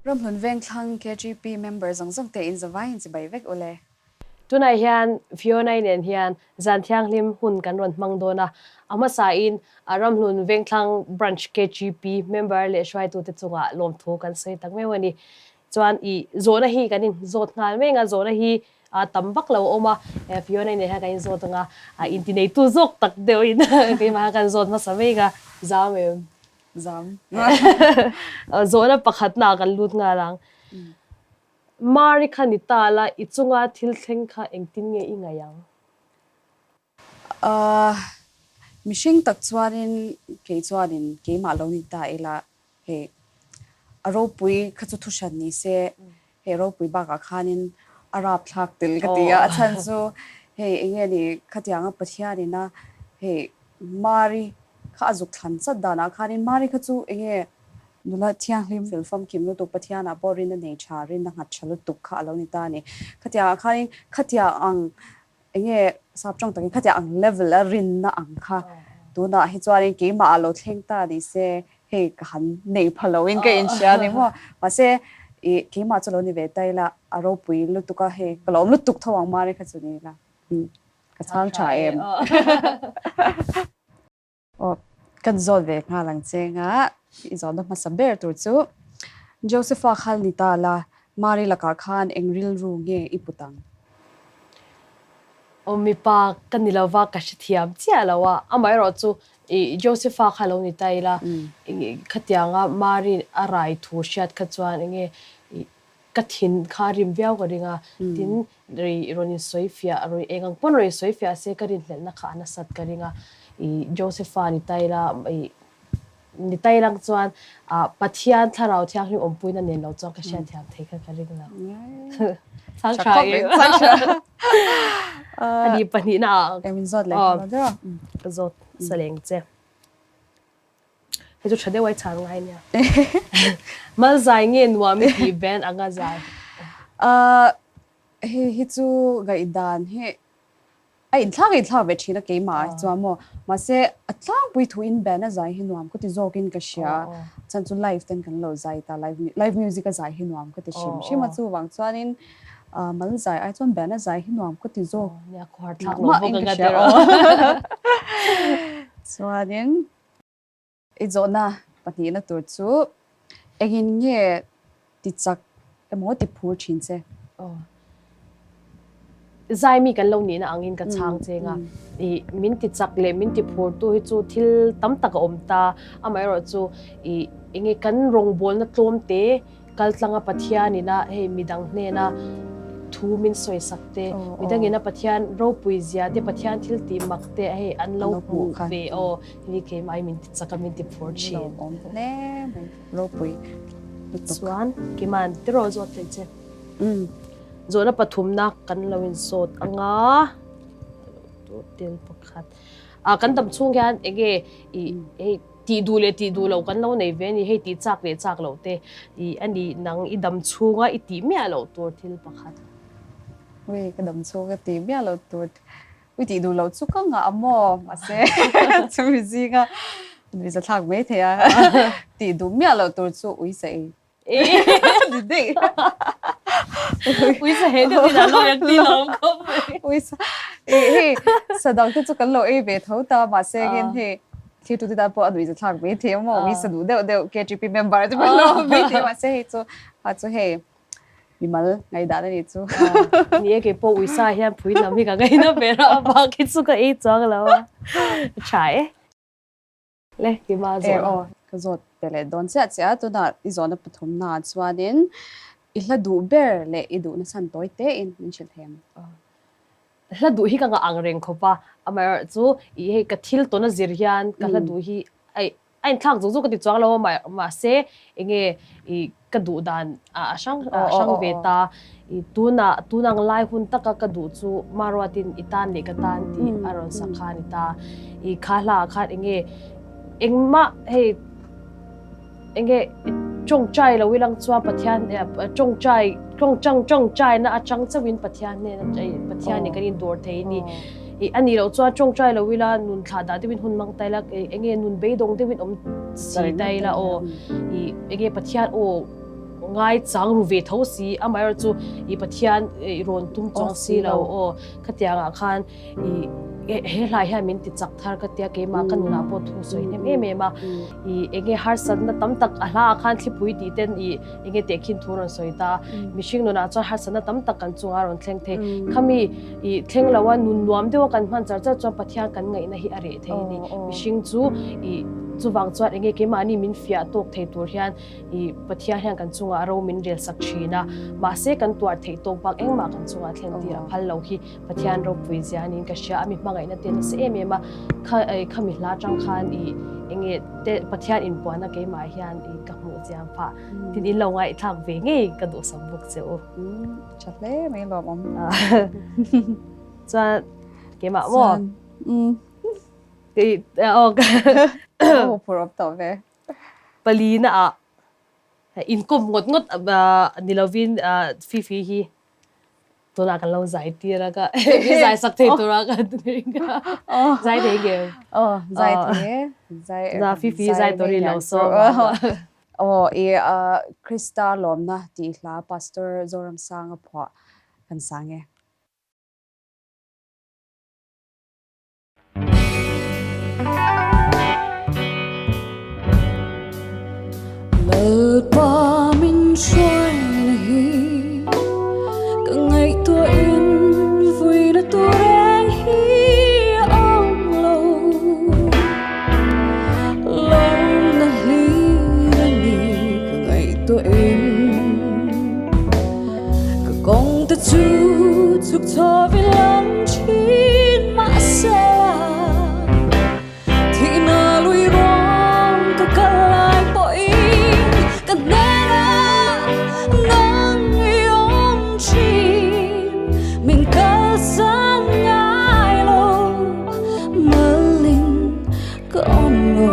Ramhlun Vengthlang KGP member zawng zawng te in zavai in chibai vek ule. Tunah hian Fiona-i nen hian zan thianghlim hun kan rawn hmang dawn a, a hmasain Ramhlun Vengthlang Branch KGP member leh hruaitute chungah lawmthu kan sawi tak meuh a ni. Chuan i zawhna hi kan inzawt nghal mek a, zawhna hi tam vak lo a awm a, Fiona-i nen hian kan inzawt ang a, intineitu zawk tak deuhin keimah khan kan zawt hmasa mek a, zam em? Zam. Zawhna pakhatnaah kan lut nghal ang. Mari kha ni ta la, i chunga thil thleng kha engtin nge i ngaih ang? Mihring tak chuanin kei chuanin keimah lo ni ta ila, hei a ropui kha chu thuhran ni se, hei ropui bakah khanin a rapthlak tel ka ti a, a chhan chu hei eng nge ni khatianga Pathianina hei Mari kha a zuk thlan chat danah khanin Mari kha chu eng nge Nula thianghlim fel famkim lutuk Pathianah pawh rinna nei tha, rinna nghat tha lutuk kha a lo ni ta a ni. Khatiangah khanin khatiang ang eng nge sap tawng takin khatiang ang level a rinna ang kha tunah hi chuanin keimah ah lo thleng ta ni se hei ka han nei pha loin ka inhria a ni maw. Mahse ih keimah chu lo ni ve ta ila a ropui lutuk a hei ka lawm lutuk tho ang mari kha chu ni ila ka chhang tha em. Aw, kan zawt ve nghal ang che nga, i zawhna hmasa ber tur chu Josepha khal ni ta la, Mari lakah khan eng rilru nge i put ang? Aw, mipa ka ni lova ka hrethiam chiah lo a, amaherawh chu i Josepha kha lo ni ta ila, khatianga Mari a rai thu hriat kha chuan enge i Ka thin kha rim viau ka ring a, tin rei rawn insawi fiah, rawn eng ang pawn rawn insawi fiah se ka rinhlelhna kha a nasat ka ring a, i Josepha ni taila i ni tailang chuan ah Pathian thlarau thianghlim awmpuina nen lo chuan ka hriatthiam thei kha ka ring lo. Chhang tha em? Ani pahnihna ah ka zawt saleng che. Hei chu tha deuh a i chhan ngai nia. Mal zai nge nuam i tih band anga zai? Hei hi chu ngaihdan hi a inthlak inthlak ve thin a keimah ah hi chuan maw. Mahse a tlangpui thu in band a zai hi nuam ka ti zawkin ka hria. Chhan chu live ten kan lo zai ta live music a zai hi nuam ka ti hrim hrim a chuvang chuanin mal zai ai chuan band a zai hi nuam ka ti zawk. Nia khawhar thlak lo bawk anga tiraw. Chuanin I zawhna pahnihna tur chu engin nge ti chak emaw ti phur thin che? Aw. Zaimi kan lo nihna angin ka chhang cheng a. I min ti chak leh min ti phur tu hi chu thil tam tak a awm ta. Amaherawhchu i enge kan rawngbawlna tlawm te Kaltlanga Pathianina hei midang hnena thu min sawisak te, midangina Pathian ropui zia te, Pathian thil tih mak te hei an lo hmuh ve aw, hei keimah hi min ti chak a, min ti phur thin. Lawmawm hle mai, ropui lutuk. Chuan Kima'n tiraw zawt thei che. Zawhna pathumna kan lo insawt anga, tel pakhat. Kan dam chhung hian enge i hei. Tih duh leh tih duh loh kan lo nei ve a ni, hei tih chak leh chak loh te i a ni, nang i dam chhunga i tih miah loh tur thil pakhat. Ui, ka dam chhunga tih miah loh tur, ui tih duh loh chu ka ngah a maw, mahse chumi zinga nuih zathlak mai thei a, tih duh miah loh tur chu ui sa ei. Ni daih. Ui sa he deuh in a lo eng ti lo khawp mai. Ui sa hei sa dang te chu kan lo ei ve tho ta mahse engin hei thil tu te tan pawh a nuih zathlak mai thei a maw ui sa duh deuh deuh KTP member te pawh lo mai thei mahse hei chu a chu hei mimal ngaihdan a nih chu. Ni e keipawh ui sa hian phui lam hi ka ngaina ber a avang khi chu ka ei chuang lo a tha e. Le, keimah a zawh. Aw, ka zawt pe leh dawn chiah chiah a, tunah i zawhna pathumna ah chuanin i hla duh ber leh i duhna chhan tawi tein min hrilh thei ang. Hla duh hi ka ngah ang reng khawp a, amaherawh chu i hei ka thil tawn a zir hian ka hla duh hi a a inthlak zuk zuk ka ti chuang lo a, mahse enge i ka duh dan a hrang a hrang ve ta. I tunah tunang lai hun taka ka duh chu Maruatin i tan leh ka tan tih a rawn sak kha a ni ta. I kha hla ah khan enge engmah hei enge tawngtai lo ilang chuan Pathian tawngtai tawngtang tawngtaina atang chauhin Pathian hnena Pathian in kan indawr thei a ni. I a nih loh chuan tawngtai lo ila nun thlah dah deuhin hun mang ta ila enge nun beidawng deuhin awm si ta ila aw i enge Pathian aw. ngaichang ru ve tho si, amaherawhchu i Pathian i rawn tum chuang si lo aw khatiangah khan i he hlai hian min ti chak thar ka tia keimah ka nunah pawh thu sawi hnem em em a i enge harsatna tam tak a hla ah khan thlipui tih ten i enge tehkhin thu rawn sawi ta mihring nunah chuan harsatna tam tak kan chungah rawn thleng thei khami i thleng lo a nun nuam deuh a kan hman char char chuan Pathian kan ngaihna hi a reh thei a ni mihring chu i chuvang chuan enge keimahni min fiah tawk thei tur hian I Pathian hian kan chungah ro min rel sak thin a, mahse kan tuar theih tawk bak engmah kan chungah thlen tir a phal lo hi Pathian ropui zia niin ka hria a, mi hmangaihna te nasa em em a, kha khami hla atang khan i enge te Pathian inpuanna keimah hian i ka hmuh chiang phah tin in lo ngaihthlak ve ngei ka duhsam bawk che u. Tha hle mai lawmawm. Chuan keimah maw? Kei aw. Ka phur awm tawh ve. Palina ah inkawm ngawt ngawt ni lovin Fifi hi tunah kan lo zai tir a ka zai sak thei tura ka ring a zai thei nge aw zai thei zai na Fifi zai tur hi lo sawm aw i Krista lawmna tih hla Pastor Zoramsanga phuah kan sang e. Lalpa min hruaina hi ka ngaihtuahin vuina tur reng hi a awm lo. Lawmna hlir a ni ka ngaihtuahin ka kawng te chu chhuk chho lam thin mahse thihna lui ruang ka kal lai pawhin ka hnenah nang i awm thin min kalsan ngai lo malin ka awm lo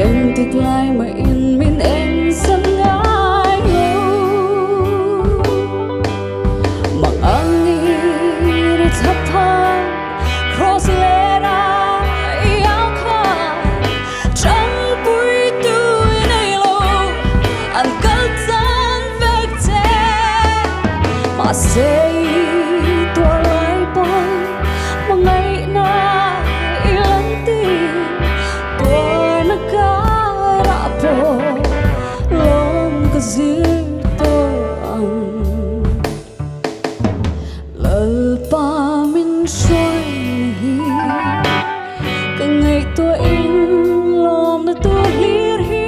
Engtik lai mahin min ensan ngai lo Mang ang i thap thang Cross ler a i au kha Chang pui tu i nei lo An kal tan vek che Mahse i tuar lai pawn Hmangaihna i lan tir Tuarna karah pawh lawm ka zir tawh ang. Lalpa min hruaina hi ka ngaihtuahin lawmna tur hlir hi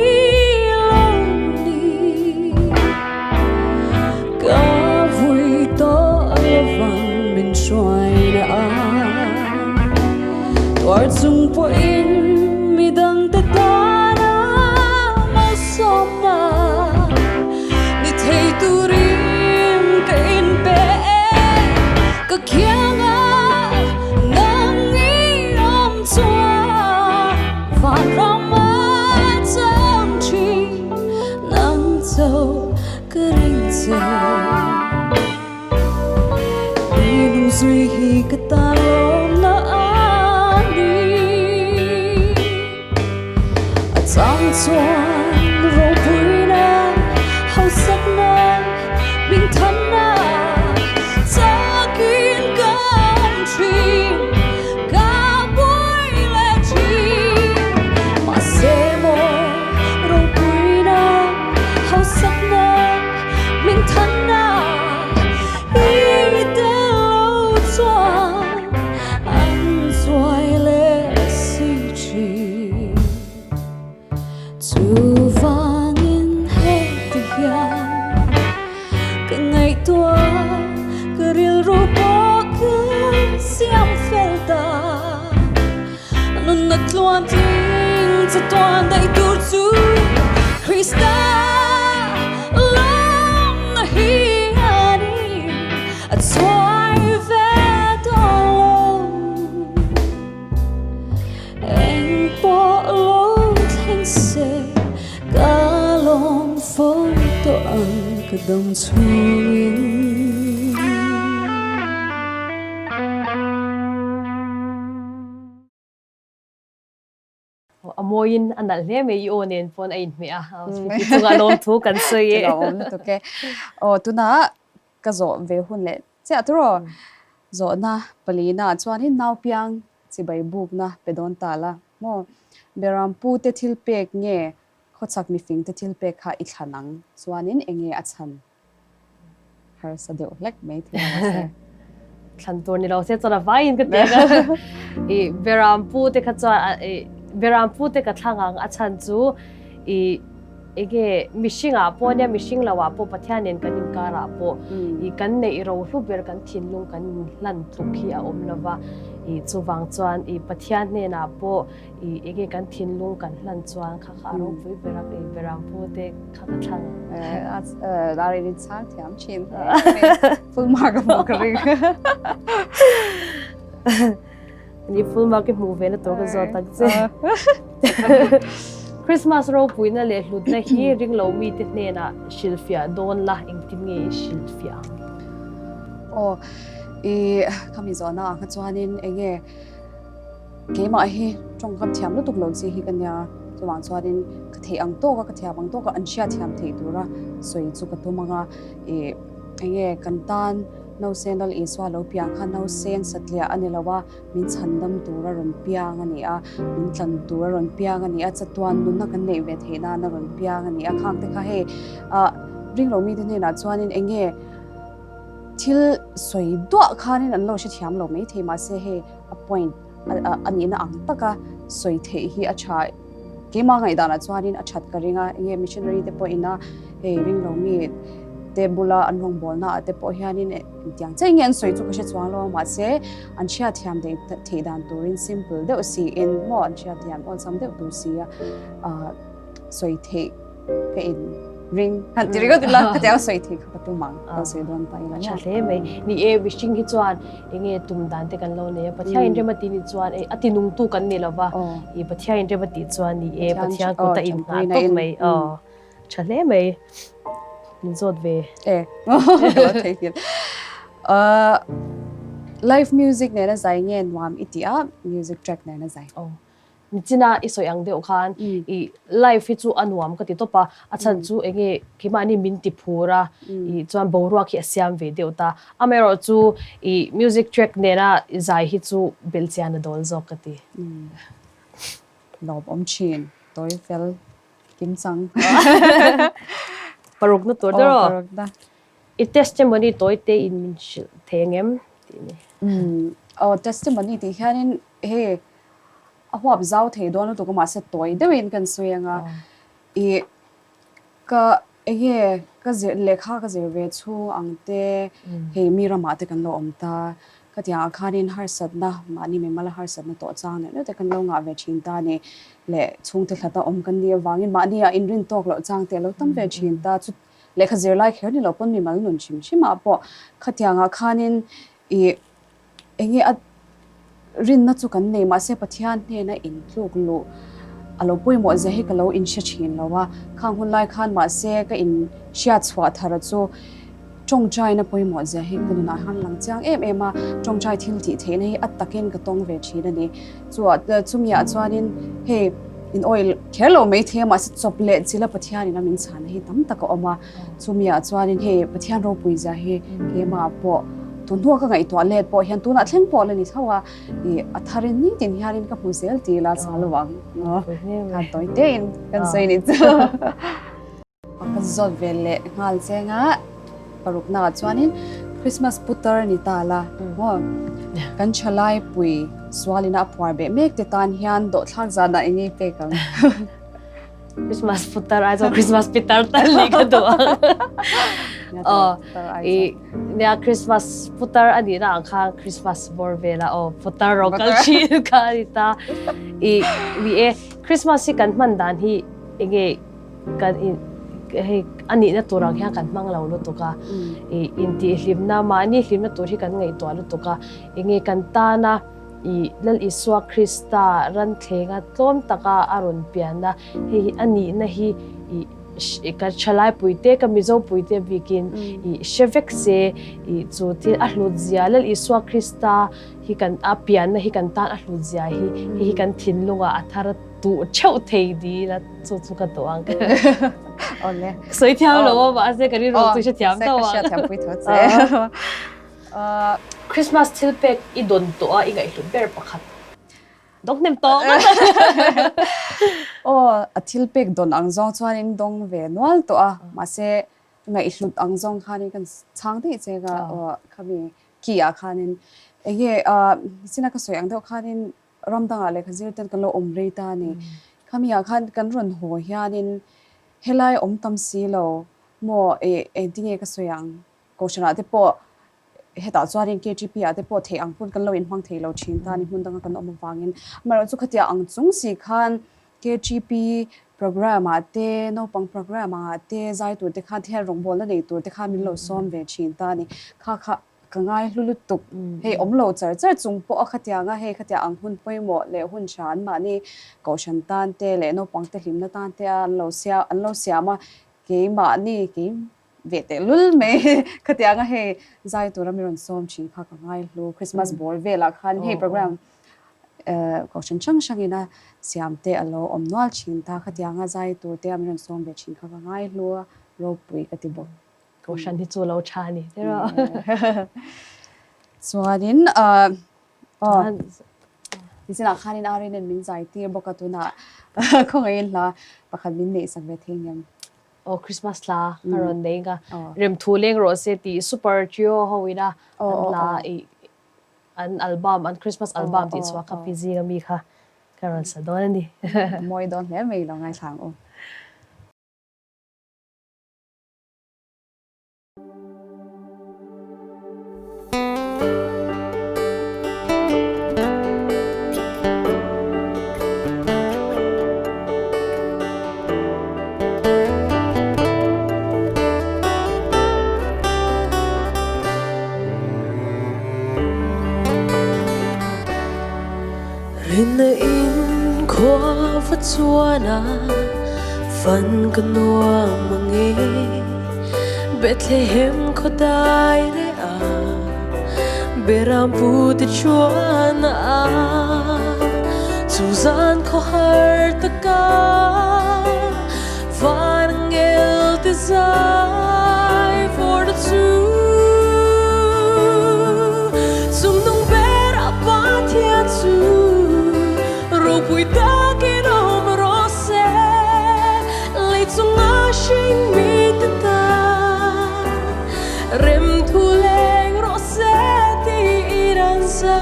lo ni. Ka vui tawh lovang min hruaina a Tuar chung pawhin midangte tana malsawmna ni thei turin ka inpe e Ka khianga nang i awm chuan vanram a chang thin nang cho Ka ring che I nung zui hi ka tan lawm na a ni A chang chuan ropuina hausakna min thanna Chakin ka awm thin ka buai leh thin Mahse maw ropuina Hausakna min thanna i tel lo chuan an chuai leh si thin. Chuvangin heti hian ka ngaihtuah ka rilru pawh ka siam fel ta. Nunna tluan tling chatuan daih tur chu Krista lawmna hi a ni a chuai ve dawn lo. Eng pawh lo thleng se ka lawm fo tawh ang ka dam chhungin. A mawiin a nalh hle mai i aw nen pawn a inhmeh a, Sweety chungah lawmthu kan sawi e. Ka lawm lutuk e. Aw tunah ka zawh ve hun leh chiah tawh. Zawhna palina chuanin naupiang chibai bukna pe dawn ta la maw? Berampu te thil pek nge khawchhak mifing te thil pek kha i thlan ang chuanin enge a chhan? Harsa deuh hlek mai thei a se. Thlan tur ni lo se chuan a vaiin ka ti ang a. I Berampu te kha chuan i Berampu te ka thlang ang a chhan chu i enge mihring ah pawh nia mihring lo ah pawh Pathian nen kan inkar ah pawh i kan neih ro hlu ber kan thinlung kan inhlan tluk hi a awm lo va. I chuvang chuan i Pathian hnenah pawh I enge kan thinlung kan hlan chuan kha kha a ropui ber a, kei Berampu te kha ka thlang ang. Rari rin chang thiam thin hle mai. Full mark a hmuh ka ring. Ni full mark i hmuh ve na tur ka zawt tak che. Christmas ropuina leh hlutna hi ringlo mite hnenah hrilhfiah dawn la, engtin nge i hrilhfiah ang? Aw, i khami zawhna ah kha chuanin enge Keimah hi tawngkam thiam lutuk lo chi hi ka nia, chuvang chuanin ka theih ang tawk a, ka thiam ang tawk a an hriat thiam theih tura sawi chu ka tum ang a, ih enge kan tan Nausen Lal Isua lo piang kha Nausen satliah a ni lo a, min chhandam tura rawn piang a ni a, min tlan tura rawn piang a ni a, chatuan nunna kan neih ve theih nana rawn piang a ni a, khang te kha hei ah ringlo mite hnenah chuanin enge thil sawi duah khanin an lo hrethiam lo maithei mahse hei a point a nihna ang taka sawi theih hi a tha. Keimah ngaihdanah chuanin a that ka ring a, enge missionary te pawh ina hei ringlo mi te bula an rawngbawlna ah te pawh hianin engtiang chiah nge an sawi chu ka hre chuang lo a, mahse an hriatthiam theih dan turin simple deuh siin maw an hriatthiam awlsam deuh tur sia sawi theih ka in ring han ti ringawt ila khatiang sawi theih kha ka tum ang ka sawi dawn ta ila tha hle mai ni e mihring hi chuan enge tum dan te kan lo nei a Pathian in rem a ti ni chuan a ti nung tu kan ni lova i Pathian in rem a tih chuan ni e Pathian kut a in nghah tawp mai aw tha hle mai min zawt ve e live music nena zai nge nuam i ti a music track nena zai Nichina i sawi ang deuh khan i life hi chu a nuam ka ti tawp a, a chhan chu eng nge keimahni min ti phur a, i chuan boruak hi a siam ve deuh ta. Amaherawh chu i music track nena i zai hi chu belhchian a dawl zawk ka ti. Lawm awm thin, tawi fel kim chang. Parukna tur der aw. Parukna. I testimony tawi te in min hrilh thei ang em tih ni. Aw testimony tih hianin hei A huap zau thei dawn lutuk a mahse tawi deuhin kan sawi ang a, ih ka enge ka zir lehkha ka zir ve chhung ang te hei mi ramah te kan lo awm ta, ka tiangah khanin harsatna mahni mimala harsatna tawh chang neuh neuh te kan lo ngah ve thin ta a ni leh chhungte hlata awm kan nih avangin mahni ah inrin tawk loh chang te a lo tam ve thin ta, chu lehkha zir lai kher ni lo pawn mimal nun hrim hrim ah pawh khatiangah khanin ih Enge a rinna chu kan nei mahse Pathian hnena intluk luh a lo pawimawh zia hi ka lo inhre thin lo a, khang hun lai khan mahse ka inhriat chhuah thar chu tawngtaina pawimawh zia hi ka nunah hian lang chiang em em a, tawngtai thil tih theihna hi a takin ka tawng ve thin a ni. Chu chumiah chuanin hei in oil kher lo mai thei a mahse chawp leh chila Pathianin a min chhana hi tam tak a awm a. Chumi ah chuanin hei Pathian ropui zia hi keimah pawh tun hnua ka ngaihtuah let pawh hian tunah thleng pawh la ni tho a, ih a tharin nitin hianin ka hmu zel ti ila chang lo ang khan tawi tein kan sawi ni chu. Ka zawt ve leh nghal cheng a, parukna ah chuanin Christmas putar ni ta la maw kan thalai pui sualina a phuar beh mek te tan hian dawhthlak zanah eng nge pek ang. Christmas putar ai chuan Christmas pitar tal ni ka duh ang. Aw, i nia Christmas putar a nihna ang khan Christmas bawr vela aw putar rawh kal thin kha a ni ta. I ni e, Christmas hi kan hman dan hi enge kan in hei a nihna tur ang hian kan hmang lo lutuk a. I intihhlimna mahni hlimna tur hi kan ngaihtuah lutuk a, enge kan tana I Lal Isua Krista ran thlenga tlawm taka a rawn pian a, hei hi a nihna hi i Ka thalai puite, ka Mizo puite bikin i hre vek se i chu thil a hlut zia Lal Isua Krista hi kan a pianna hi kan tan a hlut zia hi hei hi kan thinlungah a thar duh theuh thei ni ila chu chu ka duh ang. Awle. Sawi thiam lo a mahse ka rilru chu hre thiam tho ang. Ka hriat thiam pui tho che. Christmas thil pek i dawn tawh a i ngaihhlut ber pakhat. Dawng hnem tawh ngawt a. Aw, a thil pek dawn ang zawng chuanin dawng ve nual tawh a, mahse ngaihhlut ang zawng khanin kan chhang daih che ka aw khami ki ah khanin enge sina ka sawi ang deuh khanin ram dangah lehkha zir ten kan lo awm rei ta a ni. Khami ah khan kan rawn haw hianin helai awm tam si lo maw engtinge ka sawi ang Kohhranah te pawh hetah chuanin KTP ah te pawh theih ang pawn kan lo inhmang thei lo thin ta ni hmun danga kan awm avangin. Amaherawhchu chu khatia ang chung si khan KTP programme ah te, naupang programme ah te zai tur te khan thil rawngbawlna nei tur te khan min lo sawm ve thin ta ni. Kha kha ka ngai hlu lutuk. Hei awm lo char char chung pawh a khatianga hei khatia ang hun pawimawh leh hun tha anmahni kohhran tan te leh naupang te hlimna tan te a an lo siam an lo siam a keimahni kei Ve teh lul mai. Khatianga hei zai tura mi rawn sawm thin kha ka ngai hlu. Christmas ball velah khan hei program kohhran hrang hrangin a siam te a lo awm nual thin ta. Khatianga zai tur te a mi rawn sawm ve thin kha ka ngai hlu a, ropui ka ti bawk. Kohhran hi chu lo tha a ni tiraw. Chuanin aw nichinah khanin Arina'n min zai tir bawk a, tunah khawngaihin hla pakhat min neihsak ve thei ngem. Aw Christmas hla a rawn nei nga remthu leng rawh se tih super trio ho ina an hla i an album an Christmas album tih chhuah kha pi zinga mi kha ka rawn sa dawn a ni. Mawi dawn hle mai lo ngaithla ang u. Rinna in khua va chuan a fan ka nuam ange Bethlehem khaw dai leh a Beram pu te chuan a Chu zan khaw har taka Van angel te zai for the chu Chung nung ber a Pathian chu Ropui takin awm rawh se Lei chunga hring mite tan Rem thu leng rawh se tiin an zai.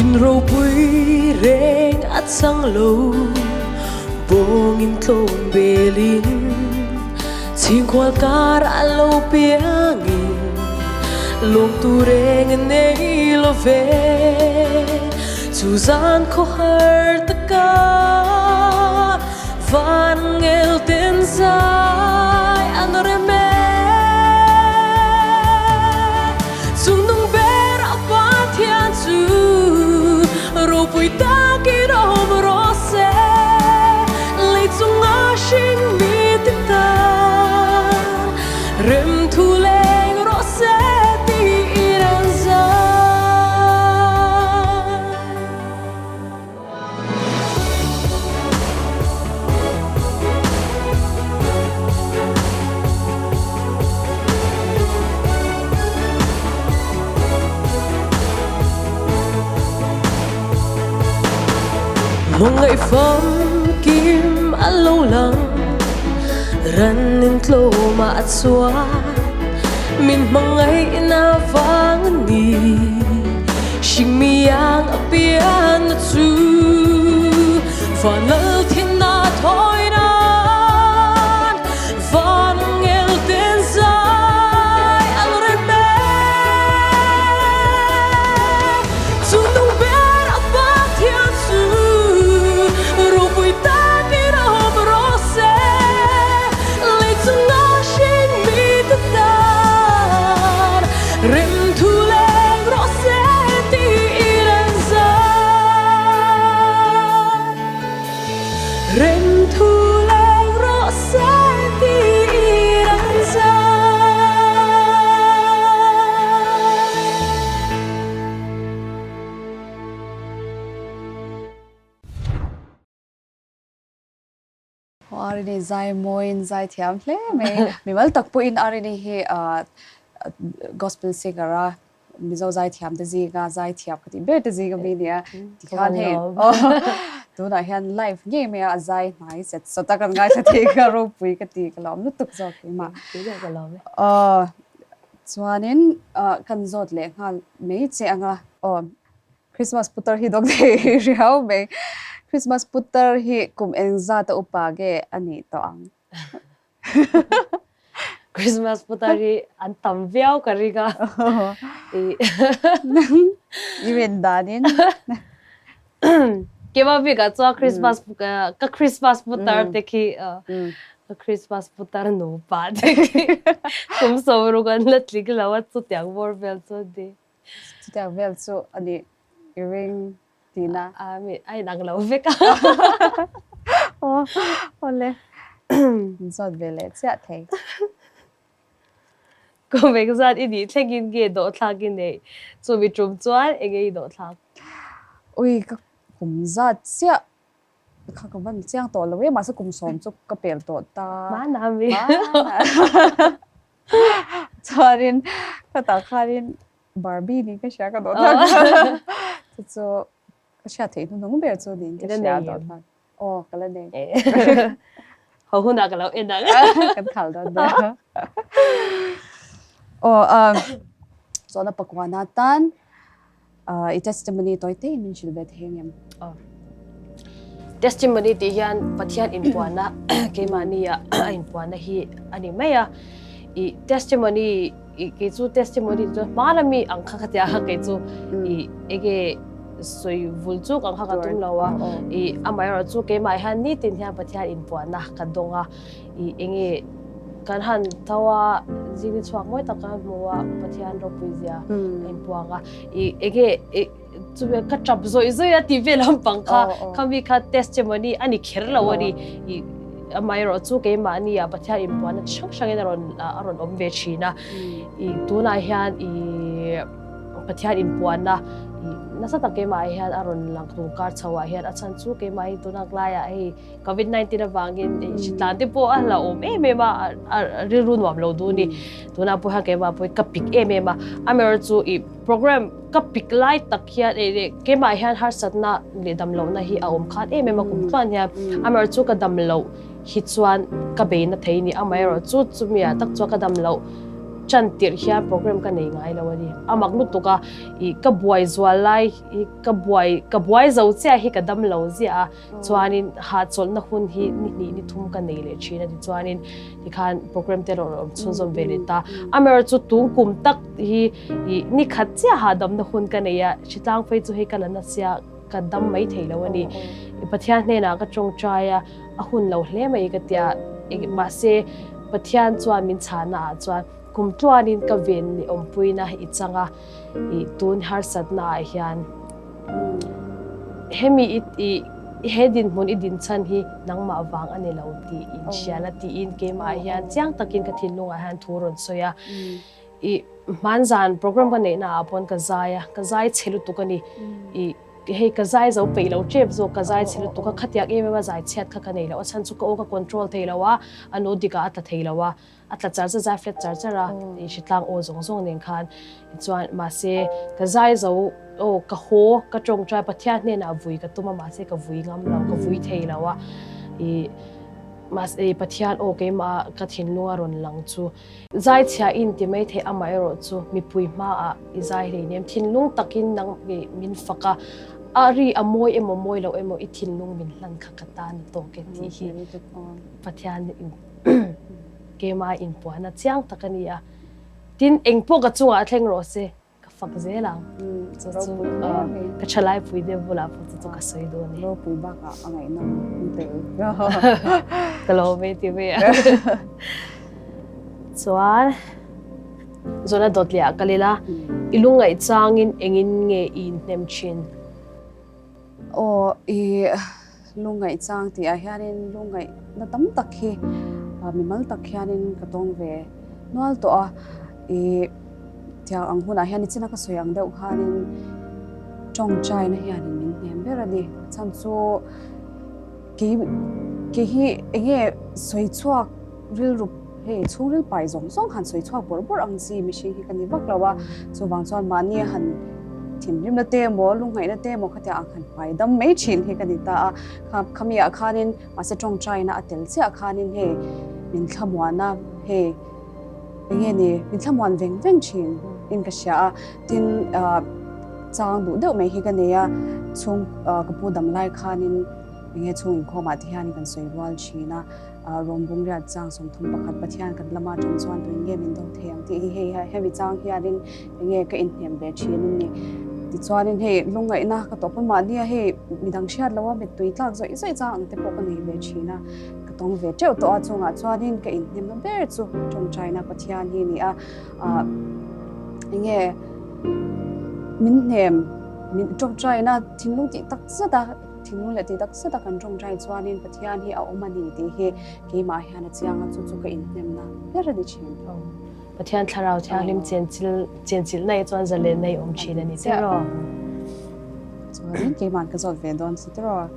In ropui reng a chang lo bawng in tlawm belin chhingkhual kar a lo piangin lawmtu reng a nei lo ve chu zan khawhar taka van ngel ten zai an rem e. Chung nung ber a Pathian chu ropui takin awm rawh se, lei chunga hring mite tan rem thu leng rawh se tiin an zai. Hmangaih famkim a lo lang ran in tlawmah a chuan min hmangaihna vang a ni. Hringmi ang a pian na chu van lal thin a thawi nan van angel ten zai a lo rem e. Chung nung ber a Pathian chu ropui takin a awm rawh se. Rem thu leng rawh se tiin an zai. Arini zai mawiin zai thiam hle mai. Mimal tak pawhin Arini hi gospel singer a Mizo zai thiam te zinga zai thiam ka tih ber te zinga mi nia. Tikhan hei tunah hian live ngei mai a a zai hnai set sawt a kan ngaithla thei kha ropui ka ti ka lawm lutuk zawk keimah. Chuanin kan zawt leh nghal mai che anga aw. Christmas putar hi dawk thei riau mai. Christmas putar hi kum engzat a upa nge a nih tawh ang? Christmas putar hi an tam viau ka ring a. I rin danin. Keimah bikah chuan Christmas ka Christmas putar te khi ka Christmas putar nupa te khi kum sawmruk an la tling lo a chutiang bawr vel chu a ni. Chutiang vel chu a nih i ring tihna. A mi a inang lo vek a. Aw awle. Min zawt ve leh chiah thei. Kum engzat i nih thlengin nge dawhthlak i neih? Chumi tum chuan enge i dawhthlak? Ui ka kum zat chiah Kha ka van chiang tawh lo e, mahse kum sawm chu ka pel tawh ta. Hmana mi. Chuanin khatah khanin Barbie niin ka hria ka dawh thlak kha. Chu chu ka hriat theih hnuhnung ber chu niin ka hria dawh thlak. Aw ka la nei. Ho hunah ka lo en ang. Kan khal dawn nia. Aw chuan a pakuana tan I testimony tawi te in min hrilh ve thei ang em? Testimony tih hian Pathian inpuanna keimahnia a inpuanna hi a ni mai a. I testimony i kei chu testimony chu hma lami ang kha kha tia kha kei chu i enge sawi vul chuk ang kha ka tum lo a. I amaherawh chu keimah hian nitin hian Pathian inpuanna ka dawng a. I enge kan han tho a zing ni chhuak mawi tak kan hmu a Pathian ropui zia a inpuang a i enge i chumi ka tap zawih zawih a tih vel lampang kha khami kha testimony a ni kher lo a ni i amaherawh chu keimahni ah Pathian inpuanna chi hrang hrangin a rawn a rawn awm ve thin a i tunah hian i Pathian inpuanna i nasa tak keimah ah hian a rawn lang tur kar chho ah hian a chhan chu keimah hi tuna laiah hei Covid 19 avangin hritlan te pawh a hlauhawm em em a, a rilru nuam lo duh a ni. Tunah pawh hian keimah pawh hi ka pik em em a, amaherawh chu ih program ka pik lai tak hian ih keimah hian harsatna leh damlohna hi a awm khat em em a kum tluan hian amaherawh chu ka damloh hi chuan ka bei na thei a ni. Amaherawh chu chumi ah tak chuan ka damloh tan tirh hian program ka nei ngai lo a ni. A mak lutuk a, ih ka buai zual lai hi ka buai ka buai zo chiah hi ka damlo ziah a. Chuanin hahchawlhna hun hi ni hnih ni thum ka nei leh thin a tichuanin tikhan program te erawh awm chhunzawm ve leh ta. Amaherawh chu tun kum tak hi ih ni khat chiah hahdamna hun ka nei a, hritlang phei chu hei ka la nasia ka dam mai thei lo a ni. Pathian hnenah ka tawngtai a, a hun lo hle mai ka tia mahse Pathian chuan min chhahna ah chuan kum tluanin ka ven ni awmpuina i chang a. I tun harsatna ah hian hemi i i he dinhmun i dinchhan hi nangmah vang a ni lo tih inhrial a tiin keimah ah hian chiang takin ka thinlung ah hian thu rawn sawi a. I hmanzan program ka neihna ah pawn ka zai a, ka zai chhe lutuk a ni. I hei ka zai zo peih lo tep zawk ka zai chhe lutuk a, khatiang em em a zai chhiat kha ka nei lo a chhan chu ka aw ka control thei lo a, a nu dik ah a tla thei lo a. A tla char char zai flat char char a, i hritlang aw zawng zawng nen khan tichuan mahse ka zai zo aw ka haw ka tawngtai Pathian hnenah vui ka tum a mahse ka vui ngam lo ka vui thei lo a i mahse Pathian aw keimah ka thinlung a rawn lang chu zai chhia in ti mai thei amaherawh chu mipui hmaah i zai hleinem thinlung takin nang min fak a a ri a mawi emaw mawi lo emaw i thinlung min hlan kha ka tan a tawk e tih hi Pathian in Keimah inpuahna chiang tak a ni a, tin engpawh ka chungah a thleng rawh se, ka fak zel ang. Chu chu ka thalaipui deuh bulah pawh chu chu ka sawi duh a ni. Ropui bakah a ngaihnawm tel. Ka lo vei ti mai a. Chuan Zona dawt leh ah kal ila, i lungngaih changin engin nge i inhnem thin? Aw, i. Lungngaih chang tih ah hianin lungngaihna tam tak hi mimal tak hianin ka tawng ve nual tawh a. Ih tiang ang hunah hian nichina ka sawi ang deuh khanin tawngtaina hianin min hnem ber a ni. A chhan chu kei kei hi eng nge sawi chhuak rilru hei chhungril pai zawng zawng han sawi chhuak bawrh bawrh ang chi mihring hi ka ni vak lo a, chuvang chuan mahni han thinrimna te emaw lungngaihna te emaw khatiang ang han pai dam mai thin hi ka ni ta a, kha khami ah khanin mahse tawngtaina a tel chiah khanin hei min thlamuana hei eng nge ni min thlamuan veng veng thin in ka hria a, tin ah chang duh deuh mai hi ka nei a, chhung ah ka pu dam lai khanin eng nge chhung inkhawmah te hian kan sawi rual thin a. Rawng bung riat chang 31 Pathian kan lama atang chuan tuin nge min do thei ang tih hi hei hemi chang hianin eng nge ka inhnem ve thin a ni. Tichuanin hei lungngaihna ka tawp a mahnia hei midang hriat loa mittui tlak zawih zawih chang ang te pawh ka nei ve thin a, ka tawng ve teuh tawh a chungah chuanin ka inhnemna ber chu tawngtaina Pathian hi a ni a. Eng nge min hnem min tawngtaina thinlung tih tak zet a. Thinlung leh tih tak zet a kan tawngtai chuanin Pathian hi a awm a ni tih hi keimah hian a chiang a, chu chu ka inhnemna ber a ni thin. Pathian thlarau thianghlim chenchilh na hi chuan zalenna i awm thin a ni tiraw? Chuanin keimah ka zawt ve dawn si tiraw?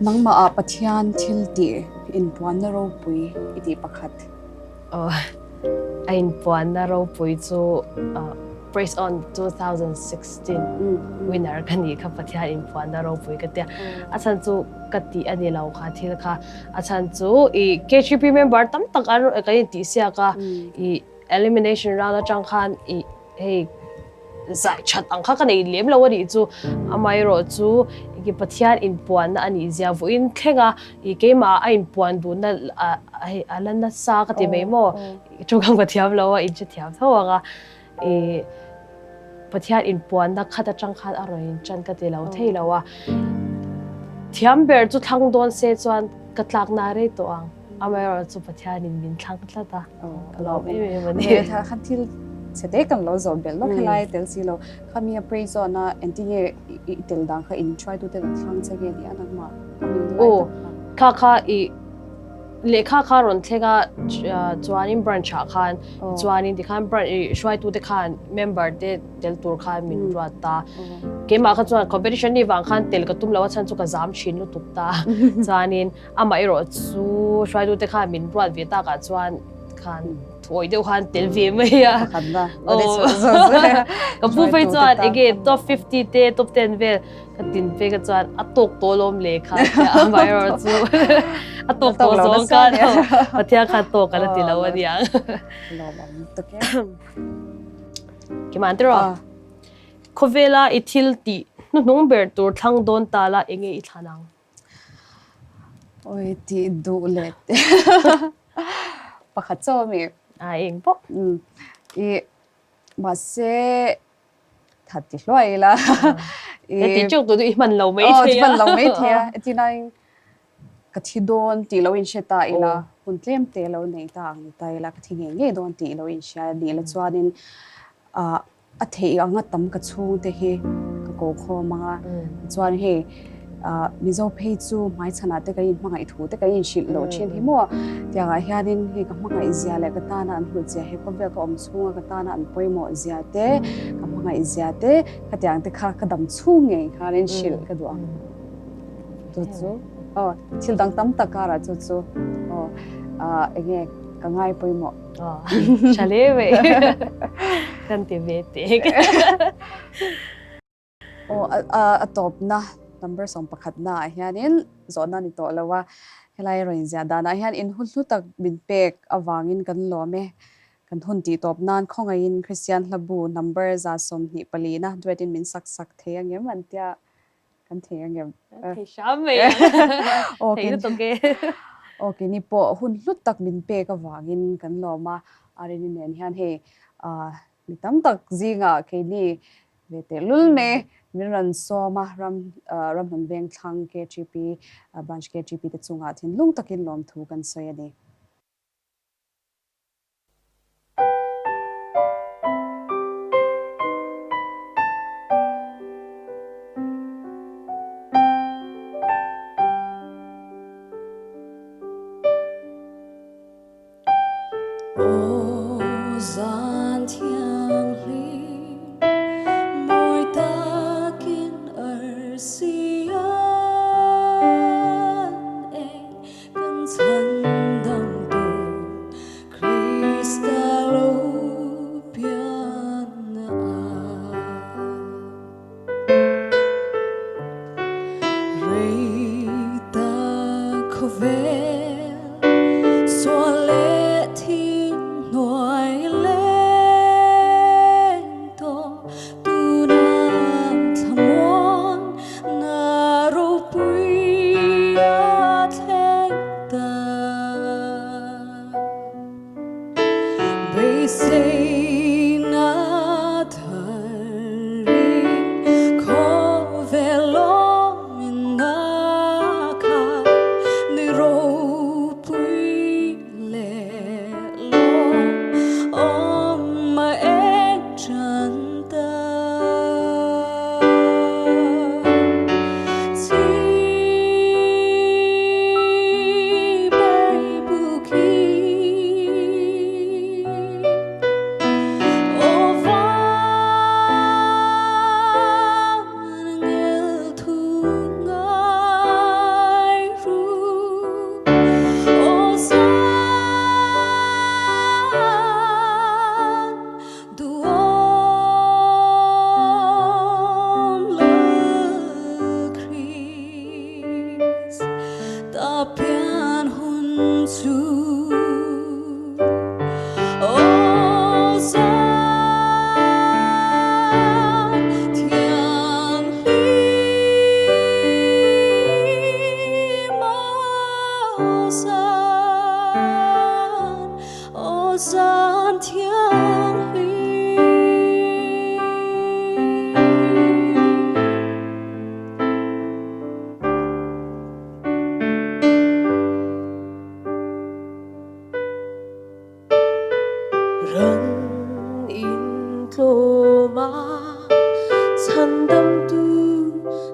Nangmah ah Pathian thil tih inpuanna ropui i tih pakhat. A inpuanna ropui chu Praise On 2016 winner ka nih kha Pathian inpuanna ropui ka tia. A chhan chu ka tih a ni lo kha thil kha. A chhan chu i KGP member tam tak an kan intih siak a, i elimination round atang khan i Hei zai that ang kha ka nei lem lo a nih chu. Amaherawh chu i Pathian inpuanna a nih zia vawiin thleng a, i keimah a inpuan duhna hei a la nasa ka ti mai maw? Tawngkam ka thiam lo a, inhrethiam tho ang a. I Pathian inpuanna khat atang khan a rawn intan ka ti lo thei lo a. Thiam ber chu thlang dawn se chuan ka tlakna rei tawh ang. Amaherawh chu Pathianin min thlang tlat a, ka lawm em em a ni. Kha thil chhe te kan lo zawh belh lawk helai tel si lo. Kha mi a praise zawn a engtin nge i tel dan kha in hruaitu ten an thlang che nge ni a nangmah kha mi lai tak kha. Kha kha i lehkha kha rawn thleng a chuanin branch ah khan chuanin tikhan branch i hruaitu te khan member te tel tur khan min ruat ta. Keimah kha chuan competition ni vang khan tel ka tum lo a chhan chu ka zam thin lutuk ta. Chuanin Amah erawh chu hruaitute khan min ruat ve takah chuan khan thuawih deuh khan tel ve mai a. Ka pu phei chuan enge top 50 te top 10 vel ka tin phei ka chuan a tawk tawh lawm le kha amah erawh chu a tawk tawh zawng khan Pathian khan tawk a la ti lo a niang. Kimah an ti rawh. Khawvela i thil tih hnuhnung ber tur thlang dawn ta la enge i thlan ang? Oi tih duh leh pakhat chauh a mi. A eng pawh. I mahse that ti hluai ila. I ti teuh tawh chu i hman lo mai thei a. Aw i hman lo mai thei a. Entirnain ka thi dawn tih lo inhre ta ila, hun tlem te lo nei ta ang ni ta ila, ka thi ngei ngei dawn tih lo inhria nih la chuanin ah A theih anga tam ka chhungte hi ka ko khawm ang a, chuan hei Mizo phei chu hmaichhanah te kan inhmangaih thu te kan inhrilh loh thin hi maw? Tiangah hianin hei ka hmangaih zia leh ka tana an hlut zia he khawvel ka awm chhunga ka tana an pawimawh zia te, ka hmangaih zia te khatiang te kha ka dam chhung ngei khan inhrilh ka duh ang. Chu chu aw thil dang tam tak karah chu chu aw eng nge ka ngai pawimawh. Tha hle mai. Kan ti ve teh. Aw a tawpna number 11 na ah hianin zawhna ni tawh lo a, helai rawn inziah danah hian in hun hlu tak min pek avangin kan lawm e. Kan hun tih tawp nan khawngaihin Kristian hlabu number 24 na duetin min sak sak thei angem an tia. Kan thei angem? Thei hram mai. Thei lutuk e. Aw keini pawh hun hlut tak min pek avangin kan lawm a, Arini nen hian hei mi tam tak zingah keini ve tehlul mai min rawn sawm a, ram Ramhlun Vengthlang KTP Branch KTP te chungah thinlung takin lawmthu kan sawi a ni.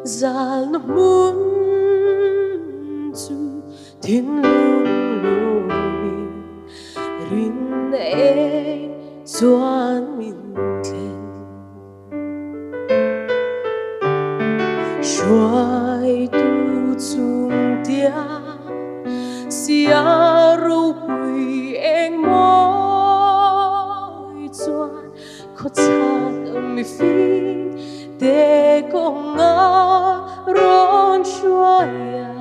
Zalna hmun chu thinlung lawmin rinna eng chuan min thlen. Hruaitu chungtia sia ropui eng mawi chuan Khawchhak mifing te kawnga rawn hruai a.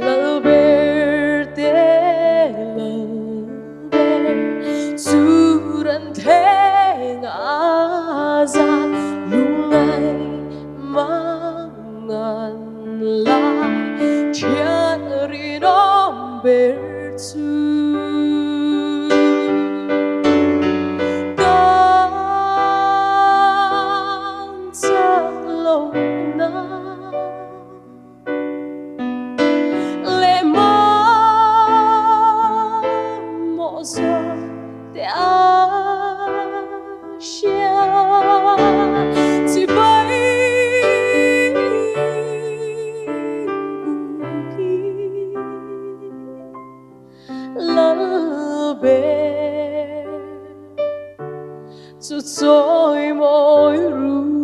Lalber te Lalber chu ran thleng a zan lungngai mangan lai thian rinawm ber chu kan chak lohna leh mamawh zawk te a hria chibai bukin Lalber chu chawi mawi ru.